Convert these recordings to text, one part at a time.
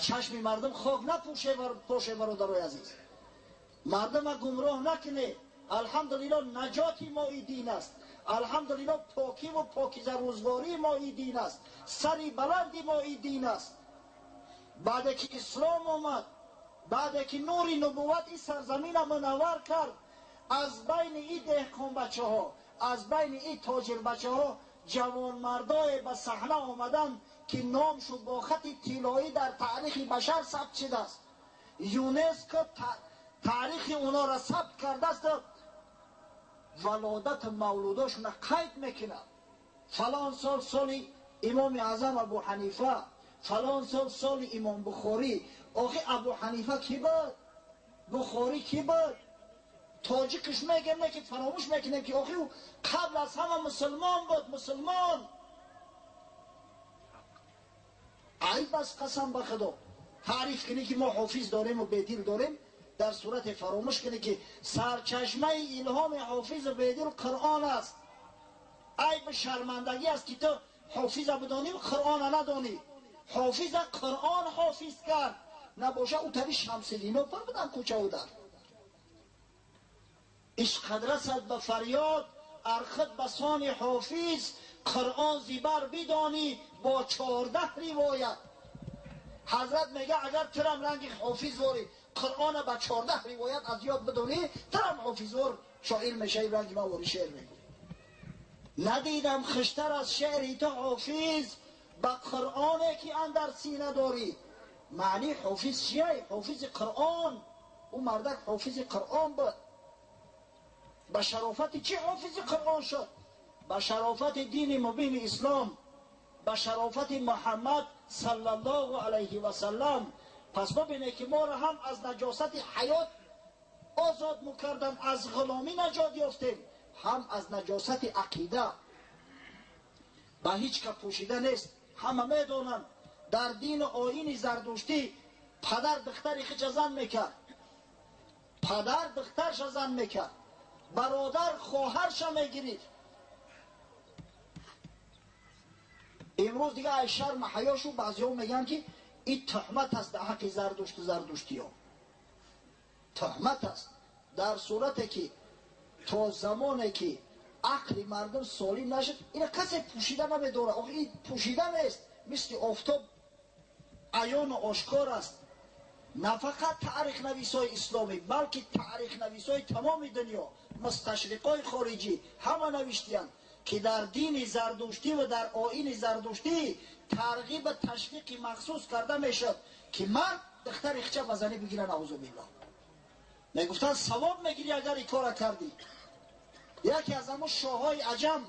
Ба чашми мардум хок напӯше, поше. Бародарои азиз, мардума гумроҳ накунед. Алҳамдулиллоҳ, наҷоти мо и дин аст. Алҳамдулиллоҳ, покиву покиза рӯзгории мо и дин аст, сари баланди мо и дин аст. Баъде ки ислом омад, баъде ки нури нубувват ин сарзамина мунаввар кард, аз байни ин деҳқонбачаҳо, аз байни ин тоҷирбачаҳо ҷавонмардое ба саҳна омаданд, ки номшон бо хати тиллоӣ дар таърихи башар сабт шудааст. ЮНЕСКО таърихи онҳоро сабт кардааст, валодату мавлудошона қайд мекунад: фалон сол соли имоми аъзам Абу Ҳанифа, фалон сол соли имом Бухорӣ. Охи, Абу Ҳанифа кӣ буд? Бухорӣ кӣ буд? Тоҷикиш мегем, не ки фаромӯш мекунем, ки охи ӯ қабл аз ҳама мусулмон буд, мусулмон. Айб аст, қасам ба Худо, таъриф кунӣ, ки мо ҳофиз дорему Бедил дорем, дар сурате фаромӯш кунӣ, ки сарчашмаи илҳоми ҳофизу Бедил Қуръон аст. Айб, шармандагӣ аст, ки ту ҳофиза бидонӣ, Қуръона надонӣ. Ҳофиза Қуръон ҳофиз кард. Набоша, ӯ тари Шамсидино пур будан кӯчаву дар. Ишқад расад ба фарёд, архид ба сони ҳофиз, Қуръон зибар бидонӣ бо 14 ривоят. Ҳазрат мега, агар турам ранги ҳофиз ворӣ Қуръона ба 14 ривоят аз ёд бидонӣ, турам ҳофизвор шоир мешавӣ, ранги ман вори шеър мегӯӣ. Надидам хуштар аз шеъри ту, ҳофиз, ба Қуръоне ки андар сина дорӣ. Маънии ҳофиз чия? Ҳофизи Қуръон. Ӯ мардак ҳофизи Қуръон буд. Ба шарофати чӣ ҳофизи Қуръон шуд? Ба шарофати дини мубини ислом, ба шарофати Муҳаммад саллаллоҳу алайҳи васаллам. Пас бибинед, ки моро ҳам аз наҷосати ҳаёт озод мекардан, аз ғуломӣ наҷот ёфтем, ҳам аз наҷосати ақида. Ба ҳеҷ ка пӯшида нест, ҳама медонанд, дар дину оини зардуштӣ падар духтари хича зан мекард, падар духтарша зан мекард, бародар хоҳарша мегирифт. Имрӯз дига ай шарму ҳаёшу баъзеҳо мегӯянд, ки ин туҳмат аст дар ҳаққи Зардушту зардуштиё, туҳмат аст. Дар сурате ки то замоне ки ақли мардум солим нашуд, ина касе пӯшида намедорад. Охи, ин пӯшида нест, мисли офтоб аёну ошкор аст. На фақат таърихнависҳои исломӣ, балки таърихнависҳои тамоми дунё, мусташриқҳои хориҷӣ ҳама навиштиянд, ки дар дини зардуштӣ ва дар оини зардуштӣ тарғиба ташвиқи махсус карда мешуд, ки мард духтари хича ба занӣ бигира. Наузубиллоҳ, мегуфтанд, савоб мегирӣ, агар ин кора кардӣ. Яке аз ҳамун шоҳҳои аҷам,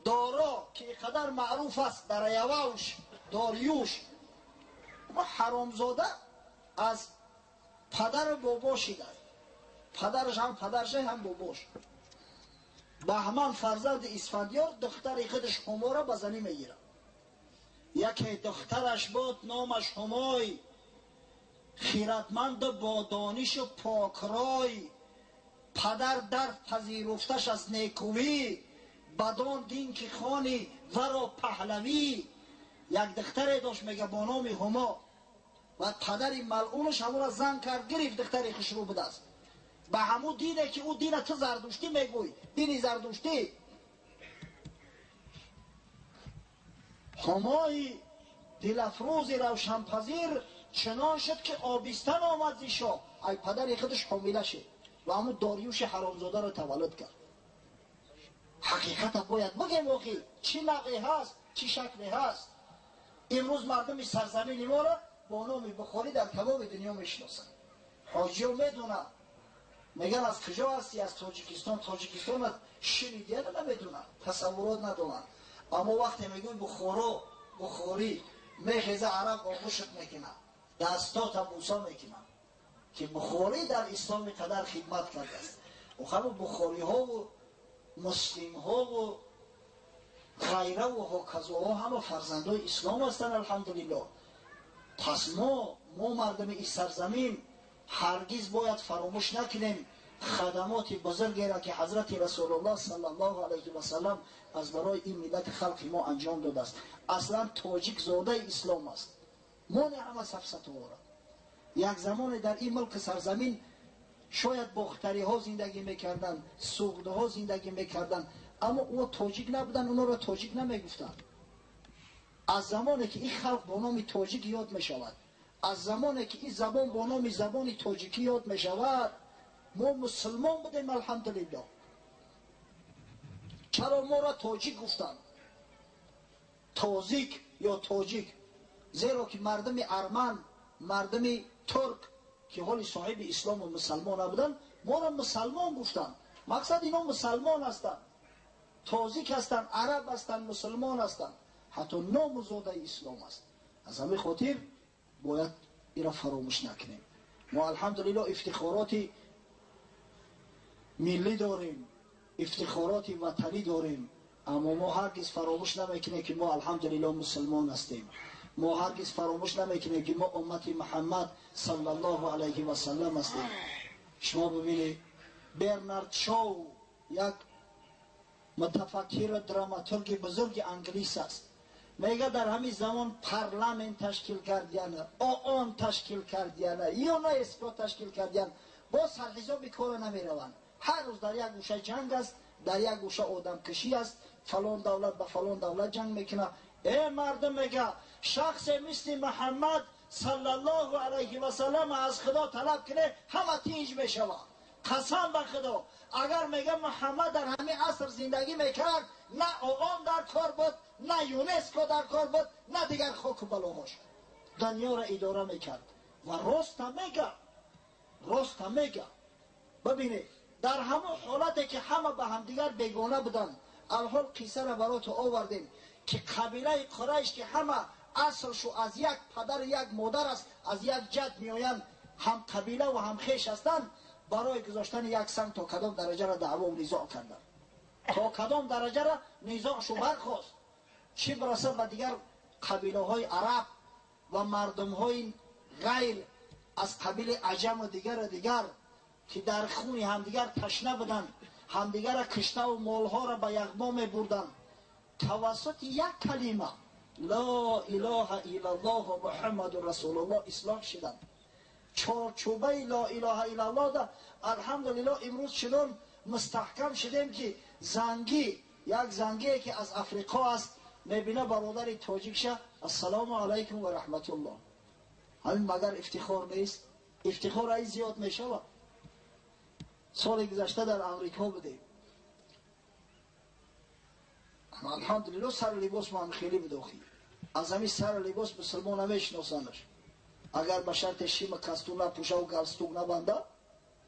Доро, ки қадар маъруф аст, Дараявауш, Дориюш, ма ҳаромзода аз падару бобо шидааст. Падараш ҳам падарша, ҳам бобош. Баҳман фарзанди Исфандиёр духтари худаш Ҳуморо ба занӣ мегирад. Яке духтараш буд, номаш Ҳумой, хиратманду бо донишу покрой. Падар дар пазируфташ аз некувӣ, бадон дин ки хони варо паҳлавӣ. Як духтаре дошт, мега, бо номи Ҳумо, ва падари малъунаш ҳамонро зан кард, гирифт. Духтари хушрӯ будааст. Ба ҳамун дине ки ӯ дина ту зардуштӣ мегӯй, дини зардуштӣ. Ҳумои дилафрӯзи равшанпазир чунон шуд, ки обистан омад зи шоҳ. Ай падари худаш ҳомила шуд ва ҳамун Дориюши ҳаромзодаро таваллуд кард. Ҳақиқата бояд бигем, охи, чӣ навъе ҳаст, чӣ шакле ҳаст. Имрӯз мардуми сарзамини моро бо номи Бухорӣ дар тамоми дунё мешиносанд. Ҳоҷиё медонанд, мегӯянд, аз куҷо ҳастӣ? Аз Тоҷикистон. Тоҷикистон шунидияна намедонанд, тасаввурот надоранд. Аммо вақте мегӯем Бухоро, Бухорӣ, мехеза араб, оғӯшат мекунад, дастота буса мекунад, ки Бухорӣ дар исломи қадар хидмат кардааст. Охамо бухориҳову муслимҳову ғайраву ҳоказоҳо ҳама фарзандои ислом ҳастанд, алҳамдулиллоҳ. Пас мо мардуми ин сарзамин ҳаргиз бояд фаромӯш накунем хадамоти бузургеро, ки ҳазрати Расулуллоҳ саллаллоҳу алайҳи васаллам аз барои ин миллати халқи мо анҷом додааст. Аслан тоҷик зодаи ислом аст. Моне ҳама сафсатуора. Як замоне дар ин мулк сарзамин шояд бохтариҳо зиндагӣ мекарданд, суғдҳо зиндагӣ мекарданд, аммо о тоҷик набуданд, онҳоро тоҷик намегуфтанд. Аз замоне ки ин халқ бо номи тоҷик ёд мешавад, аз замоне ки ин забон бо номи забони тоҷикӣ ёд мешавад, мо мусулмон будем, алҳамдулиллоҳ. Чаро моро тоҷик гуфтанд? Тозик ё тоҷик? Зеро ки мардуми арман, мардуми турк ки ҳоли соҳиби ислому мусалмон набуданд, моро мусалмон гуфтанд. Мақсад ино мусалмон ҳастанд, тозик ҳастанд, араб ҳастанд, мусулмон ҳастанд, ҳатто ному зодаи ислом аст. Аз ҳамин хотир бояд инро фаромӯш накунем. Мо алҳамдулиллоҳ ифтихороти миллӣ дорем, ифтихороти ватанӣ дорем, аммо мо ҳаргиз фаромӯш намекунем ки мо алҳамдулиллоҳ мусулмон ҳастем. Мо ҳаргиз фаромӯш намекунем ки мо уммати Муҳаммад саллаллоҳу алайҳи васаллам ҳастем. Шумо бибинед, Бернард Шоу як мутафаккиру драматурги бузурги англис аст. Мега дар ҳамин замон парламент ташкил кардияна, ООН ташкил кардияна, ЮНЕСКО ташкил кардиян, боз сарҳисоби кора намераванд. Ҳар рӯз дар як гӯша ҷанг аст, дар як гӯша одамкушӣ аст, фалон давлат ба фалон давлат ҷанг мекунад. Э мардум, мега, шахсе мисли Муҳаммад саллаллоҳу алайҳи васаллам аз Худо талаб кунед, ҳама тинҷ мешавад. Қасам ба Худо, агар мега Муҳаммад дар ҳамин аср зиндагӣ мекард, на ООН дар кор буд, на ЮНЕСКО дар кор буд, на дигар хоку балоҳош. Дунёро идора мекард. Ва роста мега, роста мега. Бибинед, дар ҳамон ҳолате ки ҳама ба ҳамдигар бегона буданд, алҳол қиссаро барото овардем ки қабилаи Қурайш ки ҳама аслшу аз як падару як модар аст, аз як ҷад меоянд, ҳам қабила ва ҳам хеш ҳастанд, барои гузоштани як санг то кадом дараҷаро даъвову низоъ карданд, то кадом дараҷаро низоъшу бархост. Чӣ бирасад ба дигар қабилаҳои араб ва мардумҳои ғайр аз қабили аҷаму дигару дигар ки дар хуни ҳамдигар ташна буданд, ҳамдигарро киштаву молҳоро ба яғмо мебурданд. Тавассути як калима ло илоҳа иллаллоҳу муҳаммадун расулуллоҳ ислоҳ шуданд. Чорчӯбаи ло илоҳа иллаллоҳ да алҳамдулиллоҳ имрӯз чунон мустаҳкам шудем ки зангӣ, як зангие ки аз Африқо аст, мебина бародари тоҷикша, ассалому алайкум ва раҳматуллоҳ. Ҳамин магар ифтихор нест? Ифтихор ай зиёд мешавад. Соли гузашта дар Амрико будем. Алҳамдулиллоҳ сару либос ман хеле буд охи. Аз ҳамин сару либос мусулмон намешиносанаш. Агар ба шарти шима кастун напӯша ва галстук набанда,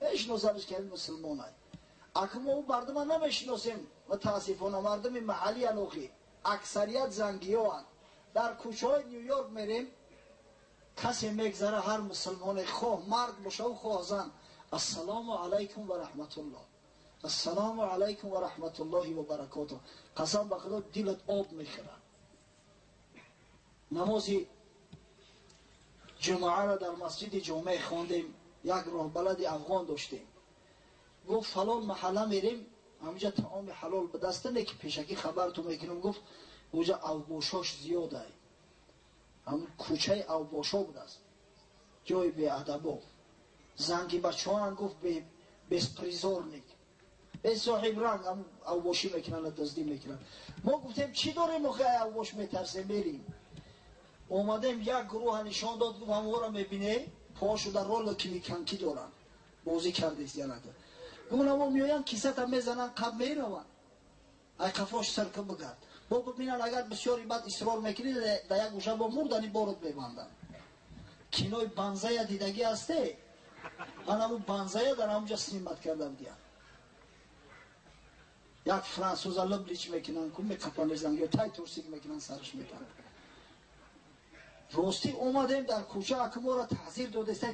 мешиносанаш ки ҳамин мусулмон ай. Ака мо ӯ мардума намешиносем, мутаассифона мардуми маҳаллиян охи. Аксарият зангиёанд. Дар кӯчаҳои Нью-Йорк мерем, касе мегзара, ҳар мусулмоне, хоҳ мард бошаву хоҳ зан, ассалому алайкум ва раҳматуллоҳ, ассалому алайкум ва раҳматуллоҳи ва баракотуҳ. Қасам ба Худо, дилат об мехӯрад. Намози ҷумъаро дар масҷиди ҷомеъ хондем, як роҳбалади афғон доштем. Гуфт фалон маҳалла мерем, ҳаминҷа таоми ҳалол ба даста не ки пешакӣ хабартон мекунем. Гуфт уҷа авбошош зиёдай, ҳамин кӯчаи авбошо будааст, ҷои беадабо. Занги бачаҳоам гуфт беспризорник, бесоҳибранг, ҳам авбошӣ мекунанд, дуздӣ мекунанд. Мо гуфтем чӣ дорем охи, авбош метарсем, мерем. Омадем, як гурӯҳа нишон дод, гуфт ҳамонро мебинӣ, пошу дар ролики миканкӣ доранд, бозӣ кардест яната. Гуфт амо меоянд, кисата мезананд, қаб мераванд, ай қафош сирка бигард. Бо бибинанд, агар бисёри бад исрор мекунӣ, дар як гӯша бо мурдани борот мебанданд. Кинои банзая дидагӣ ҳасте? Ана ҳамун банзая дар ҳамунҷа снимат карда будиянд. Як франсуза либлич мекунанд, ку мекапанезанд, ё тай турсик мекунанд, сараш метананд. Ростӣ омадем дар кӯча, ака моро таҳзир додеста,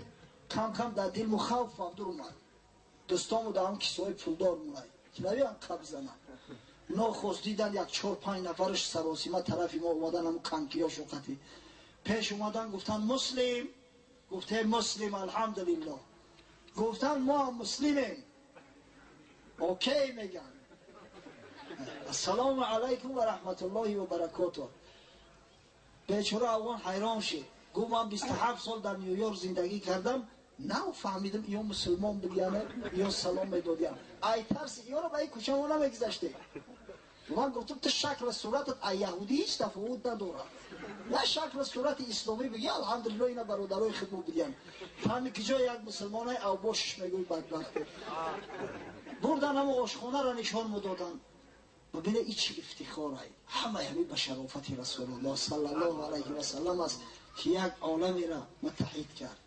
кам кам дар дилму хавф фавдур омад. Дӯстому дар ҳам кисои пулдор мунай, ки навиан қаб зананд. Нохост дидан як 4-5 нафараш саросима тарафи мо омадан, ҳамун канкиё шуқатӣ. Пеш омадан гуфтанд муслим, гуфтем муслим, алҳамдулиллоҳ. Гуфтанд мо ҳам муслимем. Окей меган. Ассалому алайкум ва раҳматуллоҳи ва баракотуҳ. Бечора афғон ҳайрон шид. Гуфт ман 27 сол дар Нью-Йорк зиндагӣ кардам, нав фаҳмидам ё мусулмон будияне ё салом медодиям. Ай тарси ёро ба ин кӯча мо намегузаштем. Ман гуфтам ту шакл суратат ай яҳудӣ ҳеҷ тафовут надорад. На шакл сурати исломӣ бигӣ, алҳамдулиллоҳ ина бародарои худ будиян. Фаҳми ки ҷои як мусулмонаи авбошиш мегӯй бадбахт. Бурдан ҳамо ошхонаро нишон медоданд. Бибине ин чӣ ифтихорай. Ҳамаи ҳамин ба шарофати Расулуллоҳ саллаллоҳу алайҳи васаллам аст ки як оламеро муттаҳид кард.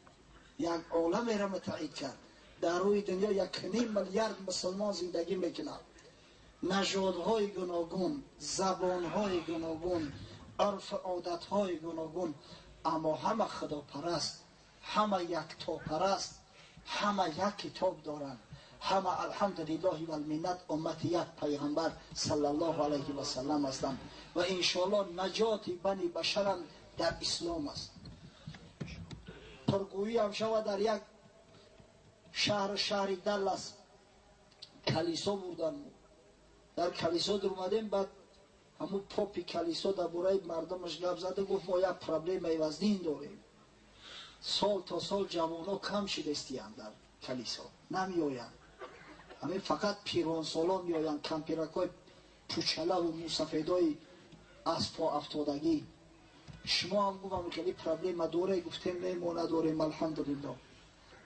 Як оламеро муттаҳид кард. Дар рӯи дунё 1.5 миллиард мусулмон зиндагӣ мекунад. Нажодҳои гуногун, забонҳои гуногун, урфу одатҳои гуногун, аммо ҳама худопараст, ҳама яктопараст, ҳама як китоб доранд. Ҳама алҳамдулиллоҳи валминнат уммати як пайғамбар саллаллоҳу алайҳи васаллам ҳастанд ва иншоаллоҳ наҷоти бани башарам дар ислом аст. Пургӯӣ ҳам шава дар як шаҳри Даллас калисо бурдан. Дар калисо дуромадем, баъд ҳамун попи калисо дар бораи мардумаш гап зада гуфт мо як проблемаи вазнин дорем. Сол то сол ҷавонҳо кам шидастиянд дар калисо, намеоянд. Ҳамин фақат пиронсолон меоянд, кампиракҳои пучалаву мусафедои аз по афтодагӣ. Шумо ҳам гуфтам хеле проблема доре? Гуфтем не, мо надорем, алҳамдулиллоҳ.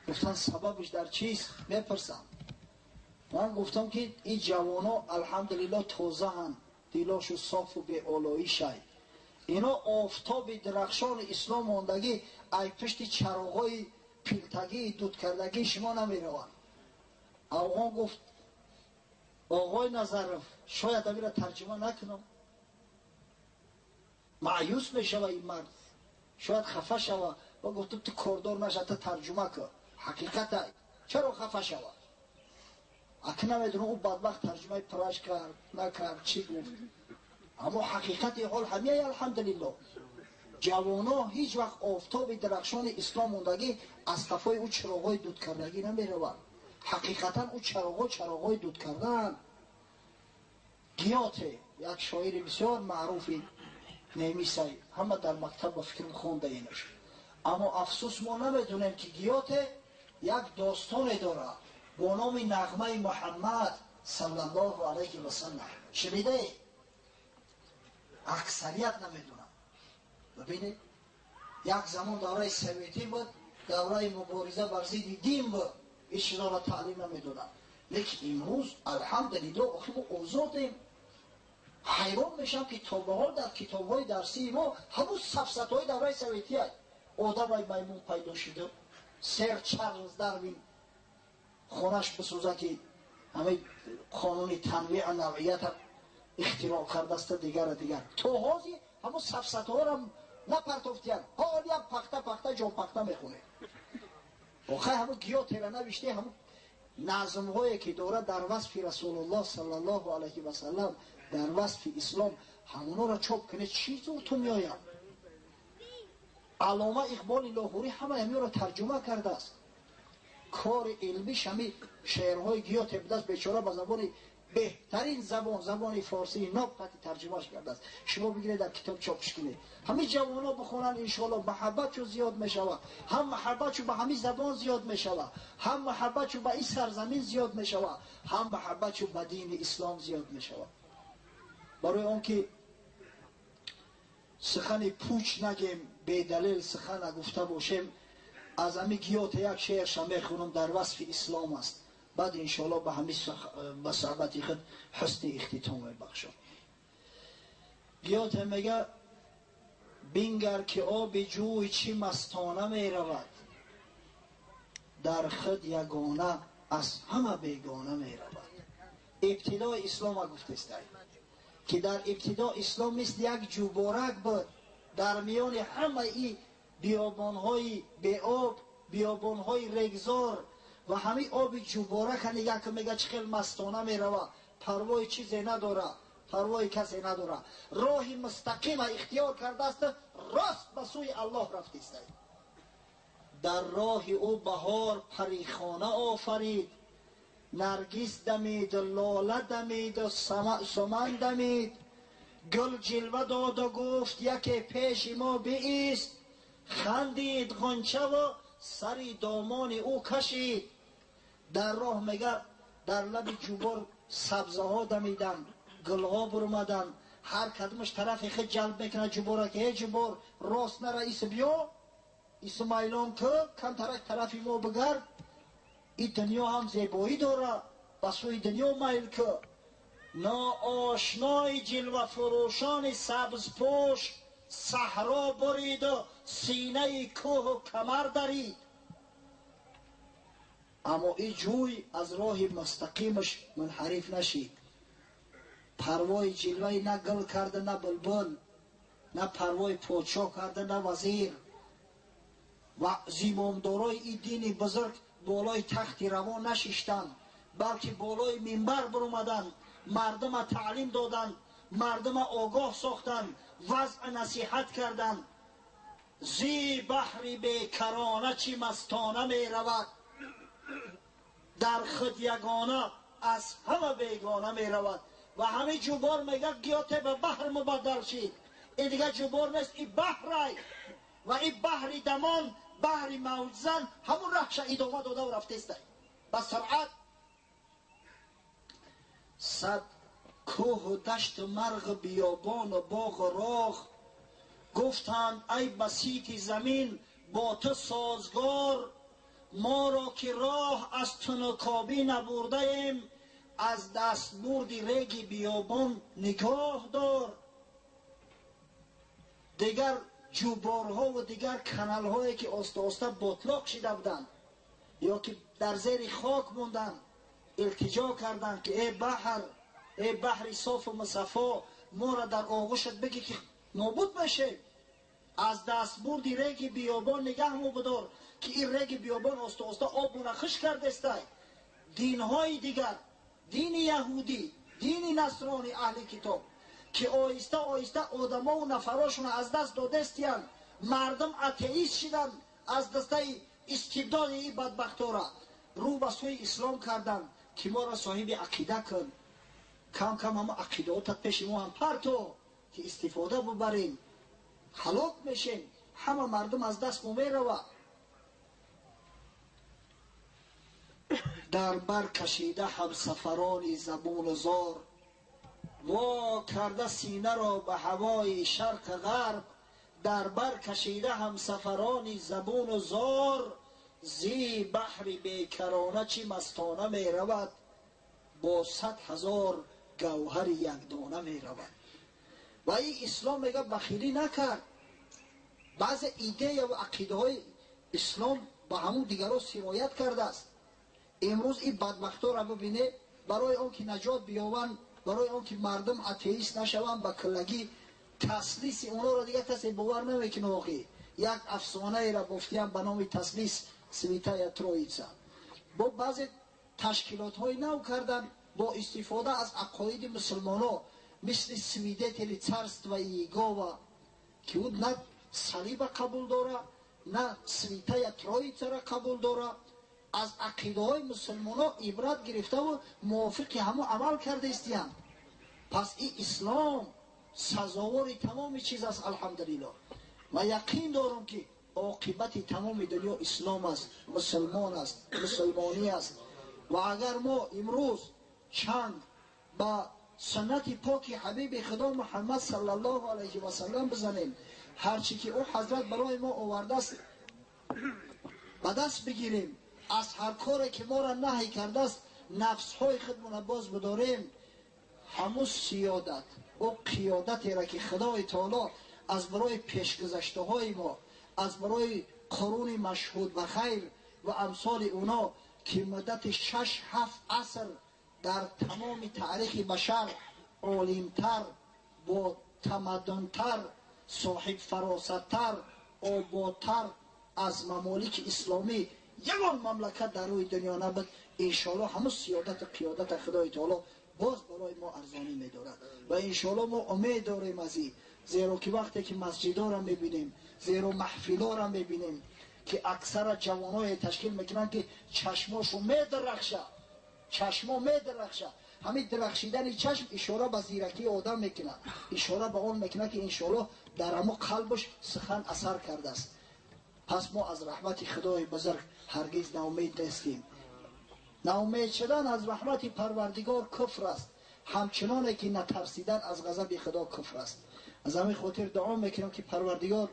Гуфтан сабабаш дар чист? Мепурсам. Ман гуфтам ки ин ҷавонҳо алҳамдулиллоҳ тозаанд, дилошу софу беолоишай. Ино офтоби дурахшони ислом мондагӣ ай пушти чароғҳои пилтагии дудкардагии шумо намераванд. Афғон гуфт оғои Назаров, шояд амира тарҷума накунам, маъюс мешава ин мард, шояд хафа шава. Ва гуфтам ту кордор наша, ту тарҷума кун, ҳақиқата чаро хафа шава? Аки намедонам ӯ бадбахт тарҷумаи пураш кард накард, чӣ гуфт, аммо ҳақиқати ҳол ҳамияй алҳамдулиллоҳ. Ҷавонҳо ҳеҷ вақт офтоби дурахшони ислом мондагӣ аз қафои ӯ чароғҳои дудкардагӣ намераванд. Ҳақиқатан ӯ чароғҳо чароғҳои дудкардаанд. Гёте як шоири бисёр маъруфи немисай, ҳама дар мактаб ба фикрам хонда инаш. Аммо афсӯс мо намедонем ки Гёте як достоне дорад бо номи нағмаи Муҳаммад саллаллоҳу алайҳи васаллам. Шунидаед? Аксарият намедонанд. Бибинед, як замон давраи советӣ буд, давраи мубориза бар зидди дин буд, ин чизоро таълим намедоданд. Лекин имрӯз алҳамдулиллоҳ охи мо озодем. Ҳайрон мешавам ки то ба ҳол дар китобҳои дарсии мо ҳамун сафсатҳои давраи советӣ аст. Одамай маймун пайдо шуда, сер Чарлз Дарвин хонаш бисӯза ки ҳамаи қонуни танвеъ навъията ихтироъ кардаста, дигара дигар. То ҳозир ҳамун сафсатҳоро напартофтиянд. Ҳолиам пахта пахта ҷонпахта мехонед. Охай ҳамун Гётера навиште, ҳамун назмҳое ки дорад дар васфи Расулуллоҳ саллаллоҳу алайҳи васаллам, дар васфи ислом, ҳамонҳоро чоп кунед, чӣ зур ту меояд. Аллома Иқболи Лоҳурӣ ҳамаи ҳаминро тарҷума кардааст. Кори илмиш ҳамин шеърҳои Гёте будааст, бечора ба забони беҳтарин забон, забони форсии ноб қати тарҷумаш кардааст. Шумо бигиред дар китоб чопш кунед. Ҳамин ҷавонҳо бихонанд, иншоаллоҳ маҳаббатшо зиёд мешавад, ҳам маҳаббатшо ба ҳамин забон зиёд мешавад, ҳам маҳаббатшо ба ин сарзамин зиёд мешавад, ҳам маҳаббатшо ба дини ислом зиёд мешавад. Барои он ки сухани пуч нагем, бедалел сухан нагуфта бошем, аз ҳамин Гёте як шеърша мехонам дар васфи ислом аст. Баъд иншоаллоҳ ба ҳамин ба суҳбати худ ҳусни ихтитом мебахшам. Гёте мега бингар ки оби ҷӯй чӣ мастона меравад, дар худ ягона аз ҳама бегона меравад. Ибтидои ислома гуфтестай ки дар ибтидо ислом мисли як ҷӯборак буд дар миёни ҳамаи биёбонҳои беоб, биёбонҳои регзор, ва ҳамин оби ҷӯборака нигаҳ кун, мега чӣ хел мастона мерава, парвои чизе надора, парвои касе надора, роҳи мустақима ихтиёр кардааст, рост ба сӯи Аллоҳ рафтистай. Дар роҳи ӯ баҳор парихона офарид, наргис дамид, лола дамид, суман дамид, гул ҷилва доду гуфт яке пеши мо биист, Хандид ғунча ва сари домани ӯ кашид. Дар роҳ мега дар лаби ҷубор сабзаҳо дамиданд, гулҳо бурмаданд. Ҳар кадомаш тарафи худ ҷалб мекунад ҷубора ки эй ҷубор, рост нара, ис биё, исмайлон ку, камтарак тарафи мо бигард. Ин дунё ҳам зебоӣ дора, ба сӯи дунё майл ку. Ноошнои ҷилвафурӯшони сабзпӯш саҳро буриду синаи кӯҳу камар дарид. Аммо ин ҷӯй аз роҳи мустақимаш мунҳариф нашид. Парвои ҷилваи на гул карда, на булбул, на парвои подшоҳ карда, на вазир. Ва зимомдорои ин дини бузург болои тахти равон нашиштанд, балки болои минбар баромаданд, мардума таълим доданд, мардума огоҳ сохтанд, вазъ насиҳат карданд. Зи баҳри бекарона чӣ мастона меравад, дар худ ягона аз ҳама бегона меравад. Ва ҳамин ҷубор мегӯяд гиёте ба баҳр мубаддал шид. Ин дигар ҷубор нест, ин баҳрай. Ва ин баҳри дамон, баҳри мавҷзан ҳамун раҳша идома додаву рафтестай ба суръат. Сад кӯҳу дашту марғу биёбону боғу роғ гуфтанд ай басити замин бо ту созгор, моро ки роҳ аз тунукобӣ набурдаем, аз дастбурди реги биёбон нигоҳ дор. Дигар ҷуборҳову дигар каналҳое ки оста-оста ботлоқ шида буданд ё ки дар зери хок монданд, илтиҷо карданд ки эй баҳр, эй баҳри софу мусаффо, моро дар оғӯшат бигӣ ки нобуд мешем. Аз дастбурди реги биёбон нигаҳ мубудор ки ин реги биёбон оста-оста обмона хушк кардестай. Динҳои дигар, дини яҳудӣ, дини насрони аҳли китоб ки оҳиста оҳиста одамову нафарошонро аз даст додестиянд, мардум атеист шиданд аз дастаи истибдоди ин бадбахтора, рӯ ба сӯи ислом карданд ки моро соҳиби ақида кун. Кам кам ҳама ақидаотат пеши мо ҳам парто ки истифода бубарем, ҳалок мешем, ҳама мардум аз даст мо меравад. Дар бар кашида ҳамсафарони забону зор, во карда синаро ба ҳавои шарқу ғарб. Дар бар кашида ҳамсафарони забону зор, зи баҳри бекарона чӣ мастона меравад, бо 100 000 гавҳари якдона меравад. Ва ин ислом мега бахилӣ накард. Баъзе идея ва ақидаҳои ислом ба ҳамун дигарҳо сироят кардааст. Имрӯз ин бадбахтора бибине, барои он ки наҷот биёванд, барои он ки мардум атеист нашаванд, ба киллагӣ таслиси онҳоро дигар касе бовар намекунад. Охӣ як афсонаеро бофтиям ба номи таслис Святая Троица. Бо баъзе ташкилотҳои нав карданд бо истифода аз ақоиди мусулмонҳо, мисли свидетели царства Иегова, ки ӯ на салиба қабул дора, на Святая Троицаро қабул дора. Аз ақидаҳои мусулмонҳо ибрат гирифтаву мувофиқи ҳамон амал кардаистиянд. Пас ин ислом сазовори тамоми чиз аст, алҳамдулиллоҳ. Ва яқин дорам ки оқибати тамоми дунё ислом аст, мусулмон аст, мусулмонӣ аст. Ва агар мо имрӯз чанг ба суннати поки ҳабиби худо Муҳаммад саллаллоҳу алайҳи васаллам бизанем, ҳарчи ки ӯ ҳазрат барои мо овардааст ба даст бигирем, аз ҳар коре ки моро наҳй кардааст нафсҳои худмона боз бидорем, ҳамун сиёдат, ӯ қиёдатеро ки Худои таоло аз барои пешгузаштаҳои мо, аз барои қуруни машҳуд ба хайр ва амсоли уно ки муддати 6-7 аср дар тамоми таърихи башар олимтар, бо тамаддунтар, соҳибфаросаттар, ободтар аз мамолики исломӣ ягон мамлакат дар рӯи дунё набуд, иншоаллоҳ ҳамун сиёдату қиёдата Худои таоло боз барои мо арзонӣ медорад. Ва иншоаллоҳ мо умед дорем аз ин, зеро ки вақте ки масҷидоро мебинем, зеро маҳфилоро мебинем ки аксара ҷавоное ташкил мекунанд ки чашмошон медарахшад, чашмо медарахшад. Ҳамин дарахшидани чашм ишора ба зиракии одам мекунад, ишора ба он мекунад ки иншоаллоҳ дар ҳамон қалбаш сухан асар кардааст. Пас мо аз раҳмати Худои бузург ҳаргиз ноумед нестем. Ноумед шудан аз раҳмати Парвардигор куфр аст, ҳамчуноне ки натарсидан аз ғазаби Худо куфр аст. Аз ҳамин хотир дуо мекунам ки Парвардигор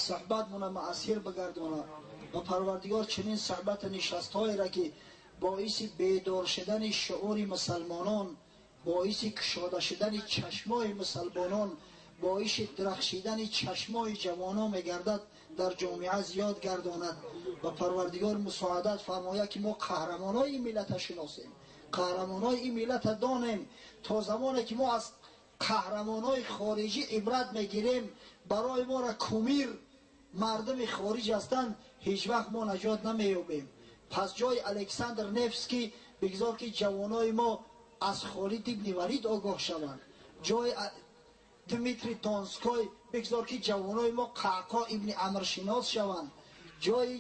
суҳбатмона муассир бигардонад ва Парвардигор чунин суҳбату нишастҳоеро ки боиси бедор шудани шуури мусалмонон, боиси кушода шудани чашмои мусалмонон, боиси дарахшидани чашмои ҷавонон мегардад, дар ҷомеа зиёд гардонад ва Парвардигор мусоидат фармояд ки мо қаҳрамонои ин миллата шиносем, қаҳрамонои ин миллата донем. То замоне ки мо аз қаҳрамонои хориҷӣ ибрат мегирем, барои моро кумир мардуми хориҷ ҳастанд, ҳеҷ вақт мо наҷот намеёбем. Пас ҷои Александр Невский бигзор ки ҷавонои мо аз Холид ибни Валид огоҳ шаванд. Ҷои Дмитрий Донской бигзор ки ҷавонои мо Қаъқоъ ибни Амршинос шаванд. Ҷои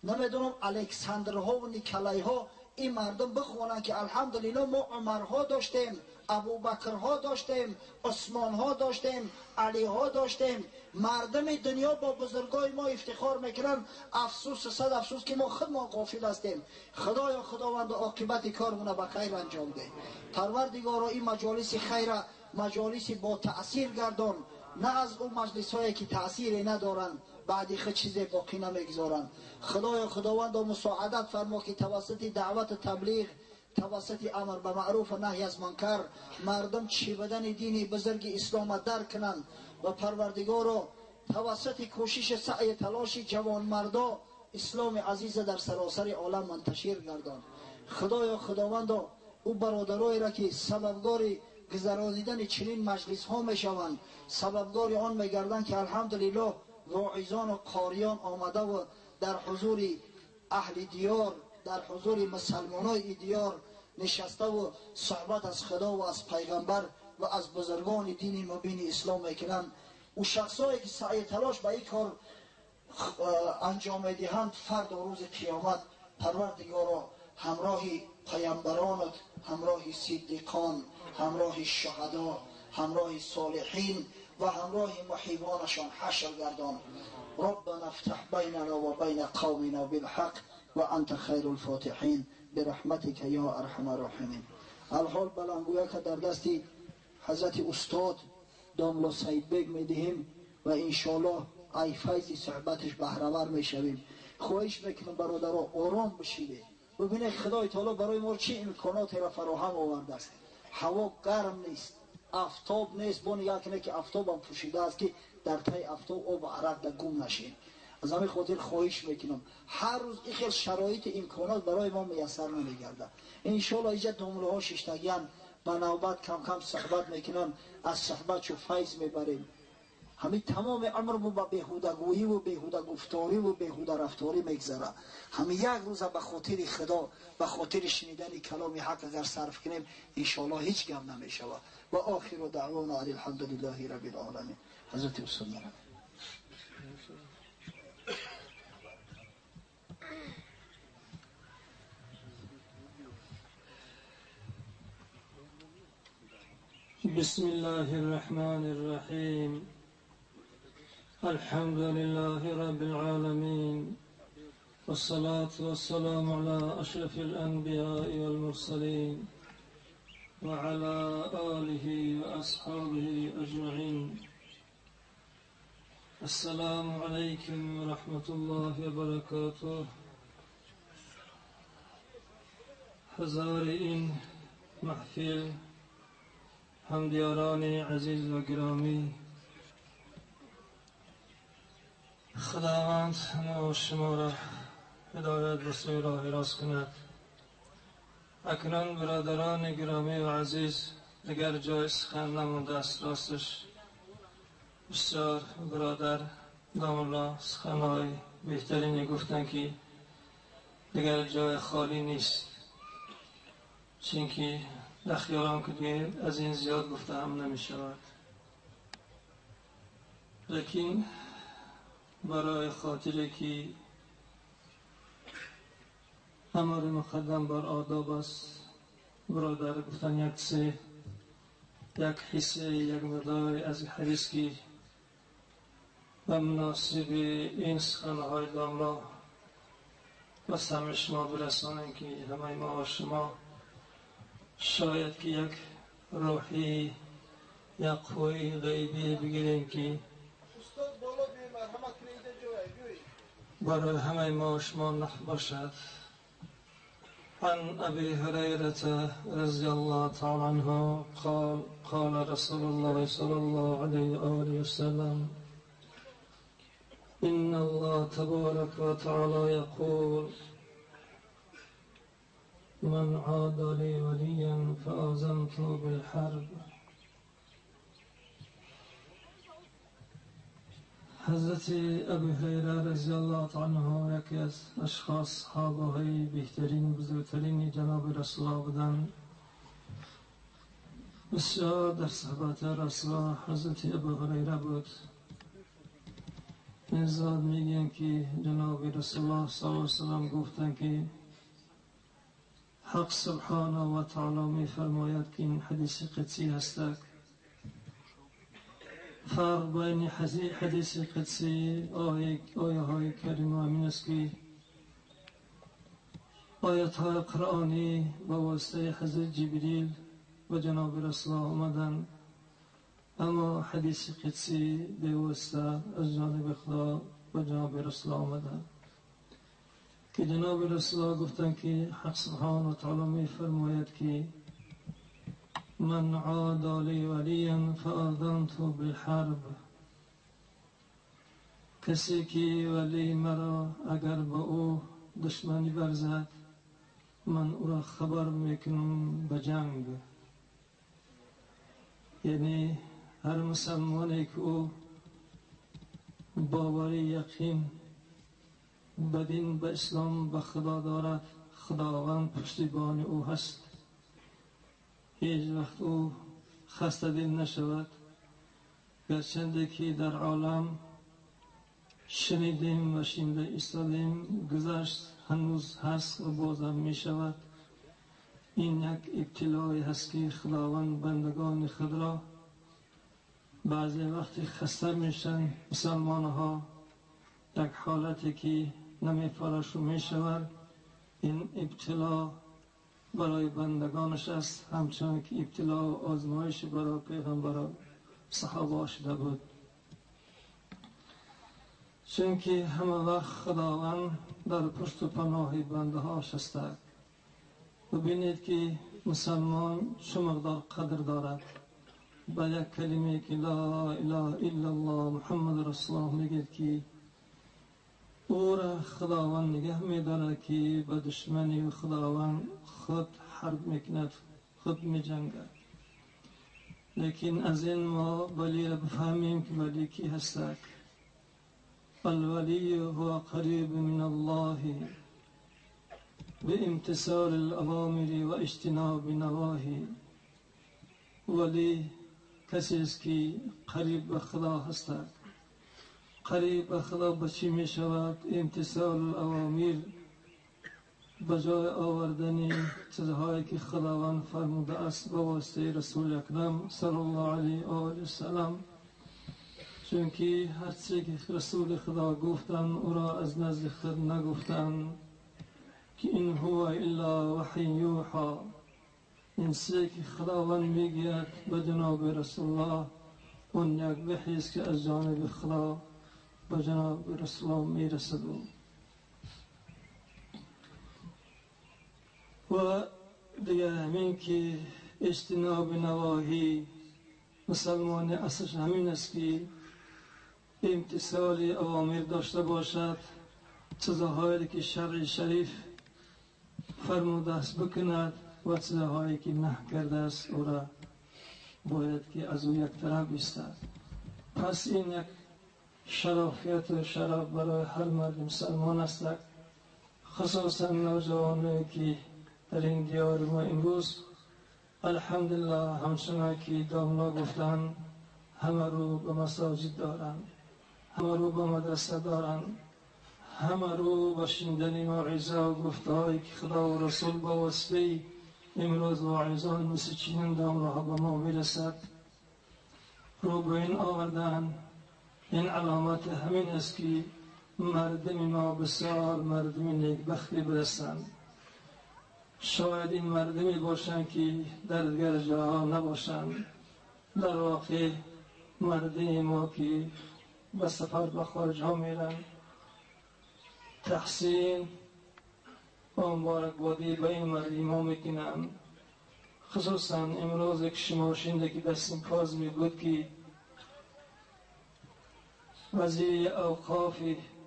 намедонам Александрҳо ва Николайҳо ин мардум бихонанд ки алҳамдулилло мо Умарҳо доштем, Абубакрҳо доштем, Усмонҳо доштем, Алиҳо доштем. Мардуми дунё бо бузургои мо ифтихор мекунанд. Афсӯс, сад афсӯс ки мо худмон ғофил ҳастем. Худоё Худованд оқибати кормона ба хайр анҷом деҳ. Парвардигоро ин маҷолиси хайра маҷолиси бо таъсир гардон, на аз ӯ маҷлисҳое ки таъсире надоранд, баъди худ чизе боқӣ намегузоранд. Худоё Худовандо мусоидат фармо ки тавассути даъвату таблиғ, тавассути амр ба маъруф ва наҳй аз мункар мардум чӣ будани дини бузурги ислома дарк кунанд ва Парвардигоро тавассути кӯшиши саъю талоши ҷавонмардо исломи азиза дар саросари олам мунташир гардон. Худоё Худовандо ӯ бародароеро ки сабабгори гузаронидани чунин маҷлисҳо мешаванд, сабабгори он мегарданд ки алҳамдулиллоҳ воизону қориён омадаву дар ҳузури аҳли диёр, дар ҳузури мусалмонои диёр нишаставу суҳбат аз Худо ва аз пайғамбар ва аз бузургони дини мубини ислом мекунанд. Ӯ шахсое ки саъю талош ба ин кор анҷом медиҳанд, фардо рӯзи қиёмат Парвардигоро ҳамроҳи пайғамбаронат, ҳамроҳи сиддиқон, ҳамроҳи шуҳадо, ҳамроҳи солиҳин ва ҳамроҳи муҳибонашон ҳашр гардон. ربنا افتح بيننا وبين قومنا بالحق وأنت خير الفاتحين برحمتك يا أرحم الراحمين. الحال بلنگویا که در دستی حضرت استاد داملا سعید بیگ میدهیم و انشالله ای فیض صحبتش بهره‌ور میشویم. خواهش میکنم برادرها آرام بشید. ببینید خدای تعالی برای ما چه امکاناتی را فراهم آورده است. هوا گرم نیست، افتاب نیست. با نگاه کنه که افتاب هم پوشیده است که در تای افتاب آب عرق در گم نشین. از همین خاطر خواهش میکنم هر روز این خیلی شرایط امکانات برای ما میسر نمیگرده. انشالله اینجا دامله ها ششتگیان به نوبت کم کم صحبت میکنن، از صحبت چو فیض میبریم. همین تمام عمر با بیهودگویی و بیهوده گفتاری و بیهوده رفتاری میگذره. همین یک روز به خاطر خدا، به خاطر شنیدن کلام حق اگر صرف کنیم انشالله هیچ گم نمیشود. و آخر دعوانا الحمد لله رب العالمین. حضرت استاد مرحبا. بسم الله الرحمن الرحیم. الحمد لله رب العالمين، والصلاة والسلام على أشرف الأنبياء والمرسلين وعلى آله وأصحابه أجمعين. السلام عليكم ورحمة الله وبركاته. حضار این محفل، همدیاران عزیز و گرامی، خداوند ما و شما را هدایت به سوی راه راست کند. اکنون برادران گرامی و عزیز، دیگر جای سخن نمانده است. راستش بسیار برادر داملا سخنهای بهترینی گفتن که دیگر جای خالی نیست، چون در خیالم که دیگه از این زیاد گفته هم نمی شود. لیکن برای خاطر که امر مقدم بر آداب است، برادر گفتن یک سه، یک حصه، یک مقدار از حدیث که و مناسب این سخنهای داملا و سمع شما برسانیم که همه ما و شما شاید که یک روحی یک قوی غیبی بگیریم که برای همه ما و شما نفع باشد. عن أبي هريرة رضي الله تعالى عنه قال قال رسول الله صلى الله عليه وآله وسلم إن الله تبارك وتعالى يقول من عاد لي وليا فآذنته بالحرب. حضرت ابو هریره رضی الله تعالی عنه یکی از اشخاص صحابه های بهترین بزرگترین جناب رسول الله بودند. بسیار در صحبت رسول الله حضرت ابو هریره بود. این ذات میگن که جناب رسول الله صلی الله علیه و سلم گفتند که حق سبحانه و تعالی میفرماید که این حدیث قدسی هست. فرق بین حدیث قدسی آیه های کریمه همین است که آیت های قرآنی با واسطه حضرت جبریل و جناب رسول الله آمدن، اما حدیث قدسی به واسطه از جانب خدا و جناب رسول الله آمدن که جناب رسول الله گفتند که حق سبحانه و تعالی می فرماید که من عاد لي وليا فآذنته بالحرب. کسی که ولی مرا اگر با او دشمنی ورزد من او را خبر میکنم به جنگ. یعنی هر مسلمانی که او باوری یقین به دین، به اسلام، به خدا دارد، خداوند پشتیبان او هست. هیچ وقت او خسته دل نشود. گرچنده که در عالم شنیدیم و شنیده ایستادیم، گذشت هنوز هست و بازم می شود. این یک ابتلایی هست که خداوند بندگان خود را بعضی وقتی خسته میشن مسلمان ها، یک حالتی که نمیفرش می شود. این ابتلا برای بندگانش است، همچنان که ابتلا و آزمایش برای پیغمبران صحابه شده بود. چون که همه وقت خداوند در پشت و پناه بنده هاش است. ببینید که مسلمان چه مقدار قدر دارد. با یک کلمه که لا اله الا الله محمد رسول الله میگه که او را خداوند نگه می‌دارد که به دشمنی خداوند خود حرب میکند، خود می‌جنگد. لیکن از این ما ولی را بفهمیم که ولی کی هست. الولی هو قریب من الله بامتثال الاوامر و اجتناب نواهی. ولی کسی است که قریب به خدا هست. قریب به خدا به چی می شود؟ امتثال الاوامر، به جای آوردن چیزهایی که خداوند فرموده است به واسطه رسول اکرم صلی الله علیه و آله و سلم. چون که هر چیزی که رسول خدا گفتن او را از نزد خود نگفتن که این هو الا وحی یوحی. این چیزی که خداوند میگوید به جناب رسول الله اون یک وحی است که از جانب خدا به جناب رسول الله میرسد. و دیگر همین که اجتناب نواهی مسلمان اصلش همین است که امتثال اوامر داشته باشد، چیزهایی که شرع شریف فرموده است بکند و چیزهایی که نه کرده است او را باید که از او یک طرف ایستد. پس این یک شرافیت و شرف برای هر مرد مسلمان است، خصوصا نوجوانایی که در این دیار ما امروز الحمدلله همچنان که داملا گفتن همه رو به مساجد دارند، همه رو به مدرسه دارند، همه رو به شنیدن موعظه و گفتهایی که خدا و رسول با واسطه امروز واعظان مثل چنین داملاها به ما میرسد رو به این آوردن. این علامت همین است که مردم ما بسیار مردم نیکبختی برسند. شاید این مردمی باشند که در دیگر جاها نباشند. در واقع مردم ما که به سفر به خارج ها میرن، تحسین و مبارکبادی به این مردم ها میکنند. خصوصا امروز که شما شنیده که در سیمپاز می بود که وزیر اوقاف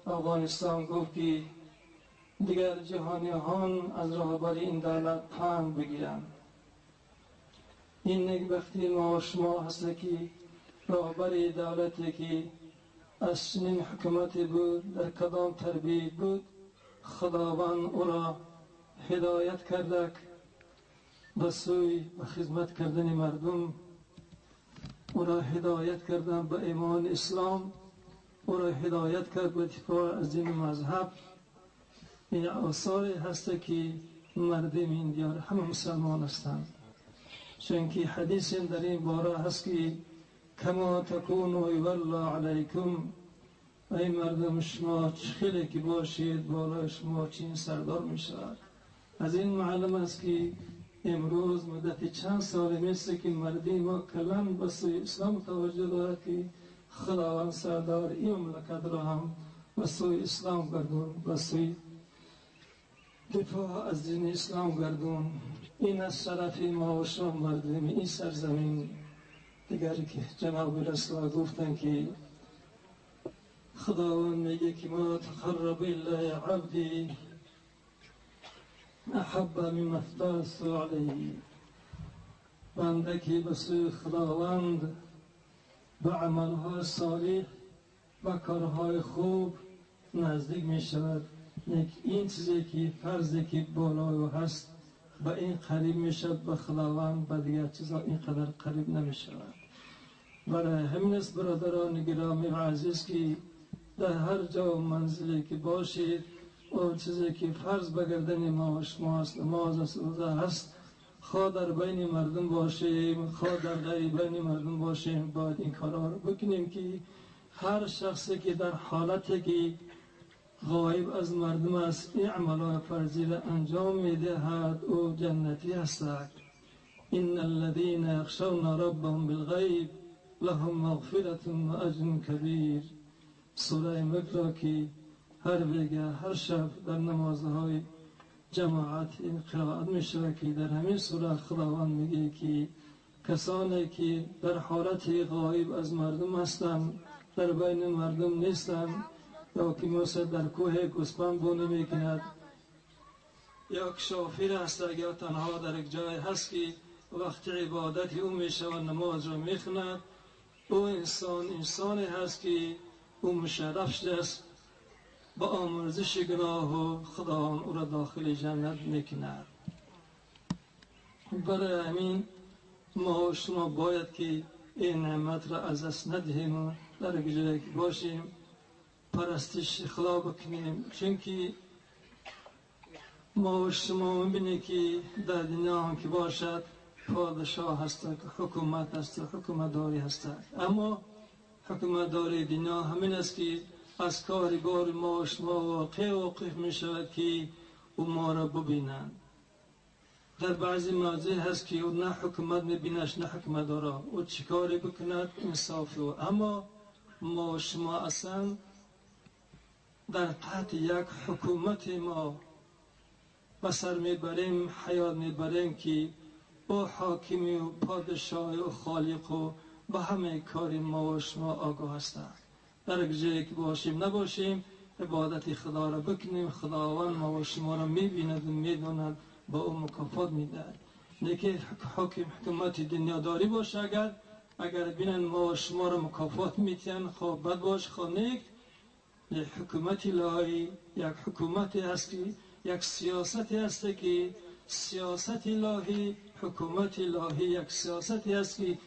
افغانستان گفت که دیگر جهانیان از راهبری این دولت پند بگیرند. این نیکبختی ما و شما هست که راهبری دولتی که از چنین حکومتی بود، در کدام تربیت بود، خداوند او را هدایت کرده به سوی به خدمت کردن مردم، او را هدایت کردن به ایمان اسلام، او را هدایت کرد به دفاع از دین مذهب. این آثاری هست که مردم این دیار همه مسلمان هستند، چون که حدیث در این باره هست که کما تکونوا یولی علیکم، ای مردم شما خیلی که باشید بالای شما چین سردار می شود. از این معلوم است که امروز مدت چند سال میست که مردم ما کلا به سوی اسلام توجه دارد که خداوند سردار این مملکت را هم به سوی اسلام گردون، به سوی دفاع از دین اسلام گردون. این از شرف ما و شما مردم این سرزمین. دیگر که جناب رسول گفتن که خداوند میگه که ما تقرب الی عبدی احب مما افترضت علیه، بنده که به سوی خداوند به عملهای صالح و کارهای خوب نزدیک می شود، این چیزی که فرضی که بالای او هست به این قریب می شود به خداوند، به دیگر چیزها اینقدر قریب نمی شود. برای همین است برادران گرامی و عزیز که در هر جا و منزلی که باشید، اون چیزی که فرض به گردن ما و شما است، نماز است، روزه هست، خواه در بین مردم باشیم خواه در غیر بین مردم باشیم، باید این کارها رو بکنیم که هر شخصی که در حالتی که غایب از مردم است این عملهای فرضی را انجام میدهد او جنتی است. ان الذين يخشون ربهم بالغیب لهم مغفرة و اجر کبیر. سوره ملک را که هر بگه هر شب در نمازهای جماعت این قرائت میشه که در همین سوره خداوند میگه که کسانی که در حالت غایب از مردم هستند، در بین مردم نیستند، یا که مثلا در کوه گوسفند بونه میکند، یا که شافیر هست، یا تنها در یک جای هست که وقت عبادت او میشه و نماز را میخوند، او انسان انسانی هست که او مشرف شده است با آمرزش گناه و خداوند او را داخل جنت میکند. برای همین ما و شما باید که این نعمت را از دست ندهیم و در جایی که باشیم پرستش خدا بکنیم، چون که ما و شما میبینیم که در دنیا هم که باشد پادشاه هست، حکومت هست، حکومت داری هست، اما حکومت داری دنیا همین است که از کار بار ما و شما واقع واقف می شود که او ما را ببینند. در بعضی موضوع هست که او نه حکومت میبینش نه حکومت دارا، او چیکاری بکند انصاف او. اما ما و شما اصلا در تحت یک حکومت ما به سر میبریم، حیات میبریم که او حاکمی و پادشاه و خالق و به همه کاری ما و شما آگاه هستند. در جایی که باشیم نباشیم عبادت خدا را بکنیم، خداوند ما و شما را میبیند و میداند، با او مکافات میدهد. نه که حاکم حکومت دنیاداری باشه، اگر بینن ما و شما را مکافات میتین، خواه بد باش خواه نیک، حکومت الهی یک حکومتی هست که یک سیاستی هست که سیاست الهی، حکومت الهی یک سیاستی هست که